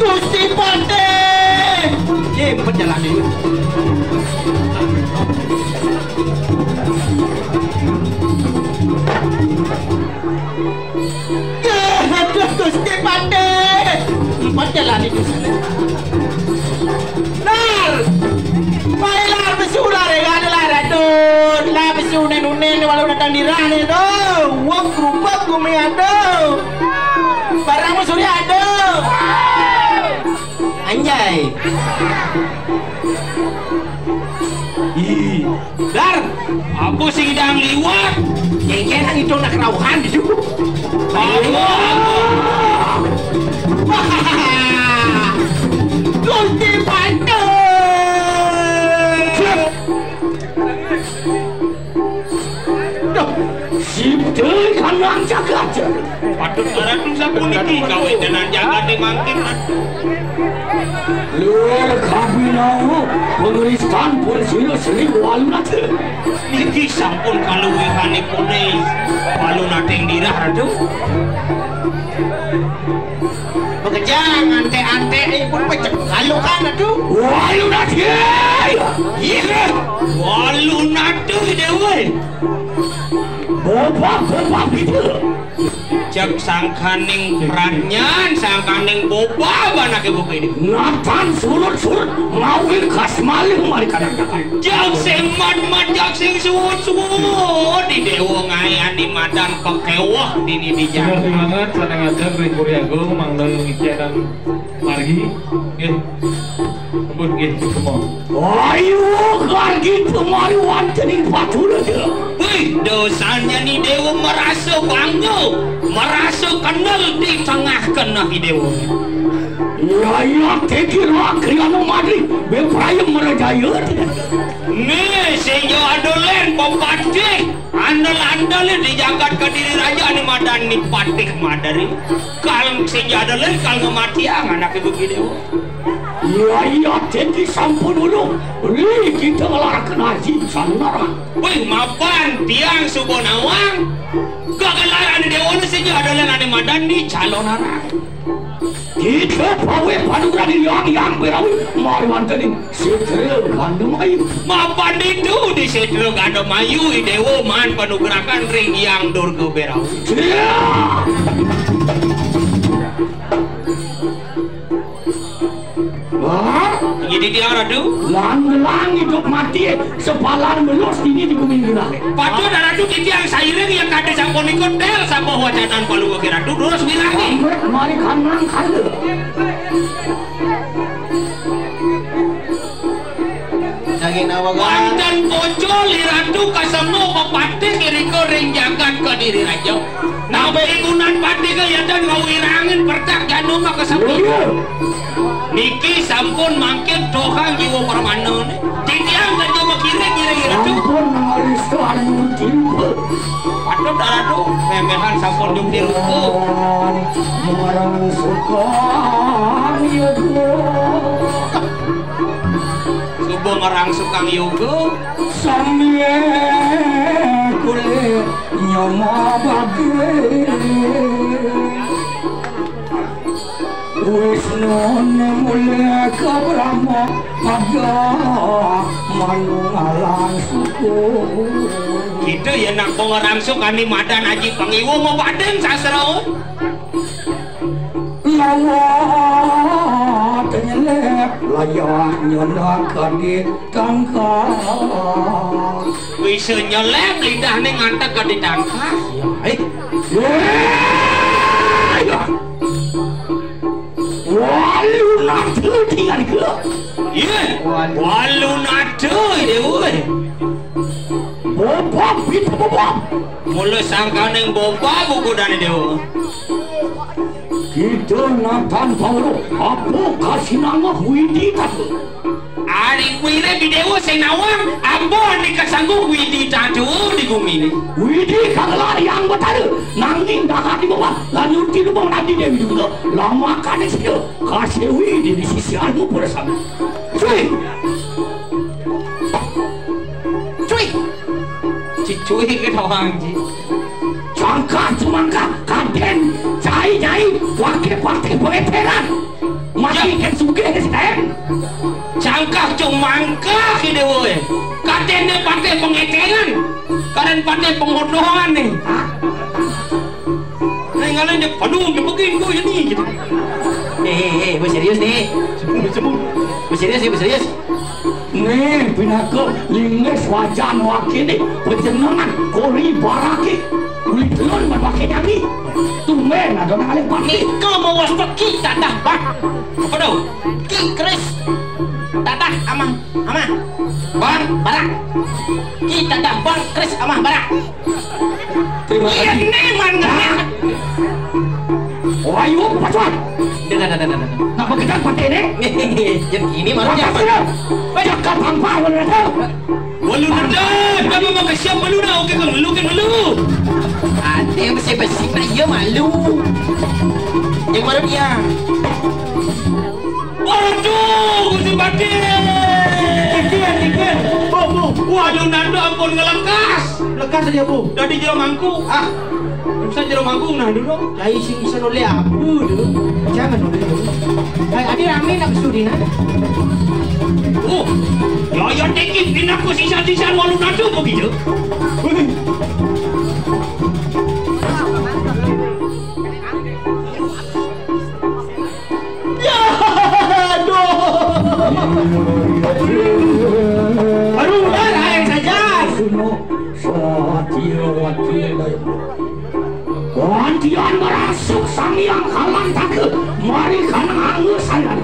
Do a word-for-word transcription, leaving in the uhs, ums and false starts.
Gusti Patih. Ye, perjalanan. Ya, aduh, Gusti Patih. Empat jalan itu. Lar. Pai lar, besu lar, ya, kan, lar, aduh. Lar, besu, nen, nen, walau datang di rah, nen, aduh. Wong kerupuk, gumi, aduh. Barang, surya, aduh. Anjay. Ih, Dar, apa sing idang liwat? Jengkel nang itu nak rauhan itu. Apa? Gusti Pantai. Duh, sipte kanang jagat. Patut maratu sapuniki kawentenan jagate mangkin. Luar kabinau pengristan pun sira sering walu nate. Niki sampun kaluwihanipune walu nate dirah, Ratu. Bekejang ante-ante pun pecek kalukan, Ratu. Walu nate. Iya. Walu nate, Dewa. Bobab, bobab gitu. Cek sangkaning pradnyan, sangkaning bobab anake buku ini. Natan surut-surut, mawir kas malih mari kadang-kadang. Jang sing mat-mat, jang sing suwut-suwut. Di Dewa ngayani madan pekewah dini di jagat. Sinarengan, saneng ajeng ring Puri Agung, mangda ngicen margi, nggih. Ampun, nggih, semua. Ayo, gargi kemari wonten ing paturaja. Wih, dosanya ni Dewa merasa bangga, merasa kenal di tengah kenah Dewa. Ya, ya, teki rakriana madri, bepraya merajaya. Nih, sing adolen pepatih. Andel-andel di jagat Kediri Raja ni madan ni patih madari. Kal sing adolen kal ngematiang anake buki Dewa. Iya, iya, teki sampun ulung. Ri kita ngelaraken haji sanara. Wih, mapan tiang suba nawang. Kagelaran Dewa ni sing adolen ane madan ni calon arang. Kita pawe panugrahan yang yang berawi mari wonten ing Setra Gandamayu. Mapan ditu di Setra Gandamayu, I Dewa maan panugrahan ring Yang Durga Berawi. Ya. Wah, jadi dia Ratu. Lang-lang hidup mati, sepalan belus dini di bumi gila. Patut Ratu titiang sairing yang kade sampun ikut del sampun wacanan paluweke Ratu, terus wirangi. Mari kanang kala. Daging nawa, kan? Wonten pucul Ratu kasemu pepatih irika ring jagat Kediri Raja. Napi gunan patih kayata ngawirangin pertak janum kasemu. Iya. Niki sampun mangkin tohang jiwa permanane. Titiang saja makiring-kiring Ratu. Sampun ngalih sekarang tiba. Patut Ratu, memehan sampun jukti rupa. Marang sukang yoga. Suba marang sukang yoga. Sambil kulit nyama bagi. Wisnu mulya ka Brahma, maga manunggalang suku. Kita ya nak pengerangsuk ani madan aji pangiwa mabadan sastra. Lawa tenyelep layah nyonak di tangka. Bisa nyelep lidah ni ngantek ka di tangka. Ya, eh. Ya, ya. Walu natu tinggal ke. Iya. Walu natu, Dewa. Bobab, itu bobab. Mula sangkaning bobab buku dani Dewa. Kita natan Paulo, apa kasinangah widi tatu. Ada Wiré Déwa sing nawang, apa ané kasanggup Widi Tatu di gumi ini. Widi kagelar Hyang Betara, nanging dahar di bawah, lan nyuti lubang nadi Déwi Durga, lamakané sida, kaséwi di sisi anu purasana. Cuy! Cuy! Cuy ké doang, Ji. Cangkah cumangkah, kadén, cai-cai, waké patih pengeteran. Mati kén sugih sén. Cangkah cumangkah ki déwa é. Kadén né patih pengeteran. Kadén patih pengodohan né. Ning ngalih dia padu dia begin ku ini gitu. Eh, eh, eh, bu serius nih. Bu serius nih, bu serius. Nih, pinaka linggis wajan wakiné, pejenengan kori baraki, uli telun berpakai nyami. Tumben ada nang alih pati. Nika mawas peki tadah bang. Apa tu? Ki Kris. Tadah amah, amah. Bang, barak. Ki tadah bang Kris amah barak. Terima kasih. Ini mana? Wahyu pacuan. Dah, dah, dah, dah, dah. Napa kita pakai ni? Yang ini mana? Apa sih? Cakap hampa mana tu? Walu nada, kamu mau ke siapa lu dah? Oke, kamu lu kan malu. Ada yang bersih-bersih, nak iya malu. Yang baru dia. Waduh, Gusti Patih. Ikin, ikin. Bu, bu. Waduh, nanda ampun ngelekas. Lekas aja, Bu. Dari jero mangku. Ah. Bisa jero mangku nah dulu. Cai sing bisa noleh apa dulu? Jangan noleh dulu. Hai, adi rame nak besudi nah. Oh. Ya, ya, tekin dinaku sisa-sisa walu nanda begitu. Wih. Ya, aduh. Aduh, udah, air saja. Gantian merasuk Sang Hyang Kalantaka, mari kana angge saya.